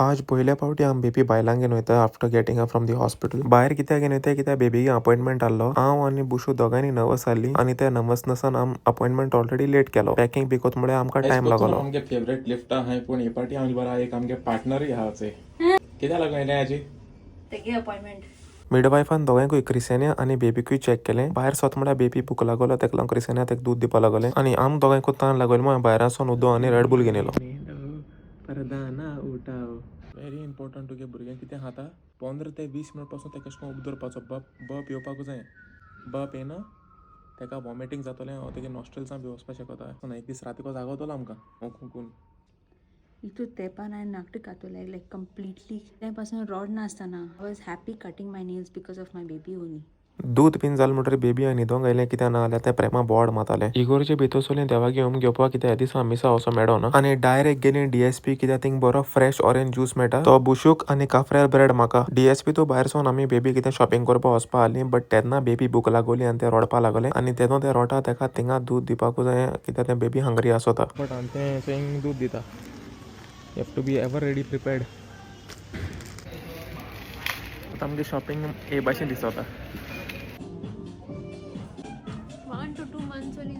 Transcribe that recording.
आज पयल्या फावटी आम बेबी बायलांक घेवन वयता after getting from the hospital. भायर कित्याक घेवन वयता, कित्याक बेबीक अपॉयंटमेंट आहलो. हांव आनी बुशू दोगांयनी नर्वस आहली आनी त्या नर्वसनेसान आम अपॉयंटमेंट ऑलरेडी लेट केलो. पॅकिंग बी कोत म्हळ्यार आमकां टायम लागलो. आमगे फेवरेट लिफ्ट आहाय, पूण हे पाटी आमचे बरा एक आमगे पार्टनरूय आहा. कित्याक लागून येयलें आजी? तेगे अपॉइंटमेंट. मिडवायफान दोगांयकूय, क्रिसेन्या आनी बेबीकूय चॅक केलें. भायर सोत म्हळ्यार बेबी भूक लागलो, तेका लागून क्रिसेन्या तेका दूद दिवपा लागलें आनी आम दोगांयकूय तान लागलो मागीर भायरासून उदक आनी रेडबूल घेवन येयलो. परदाना उठाव. व्हेरी इम्पॉर्टंट, तुगे भुरग्यांक कितें खाता 15 ते 20 मिनट पासून तेका कशें करून उब दवरपाचो. बप बप येवपाकूच जाय. बप येयना तेका वॉमिटींग जातलें ओ तेगे नॉस्ट्रल्सां बी वचपाक शकता ना. एक दीस रातीको जागोवतलो आमकां हुंकून. इतू तेंपान हांवें नाकटां कातोलाय लायक कंप्लिटली. तें पासून रोड नासतना I was happy cutting my nails because of my baby only. दूद पिन जालें म्हणटकीर बेबी आनी न्हिदोंक आयलें, कित्याक ना जाल्यार तें प्रेमा बोड मारतालें. इगोर्जे भितर सरलीं देवागे येवन घेवपाक, कित्याक ह्या दिसा मिसा वचो मेळना आनी डायरेक्ट गेली डीएसपी, कित्याक थिंग बरो फ्रेश ऑरेंज ज्यूस मेळटा. तो बुशूक आनी काफ्रेल ब्रेड म्हाका. डीएसपी तूं भायर सोन आमी बेबी कितें शॉपिंग करपाक वचपा आहली, बट तेन्ना बेबी भूक लागोली आनी ते रडपा लागले आनी तेन्ना ते रोटा, तेका थिंगा दूद दिवपाकूच जाय, कित्याक तें बेबी हंग्री आसता. बट आनी तें थंय दूद दिता. You have to be ever ready, prepared. आतां आमगे शॉपिंग हे भाशेन दिसता. 1 to 2 months only.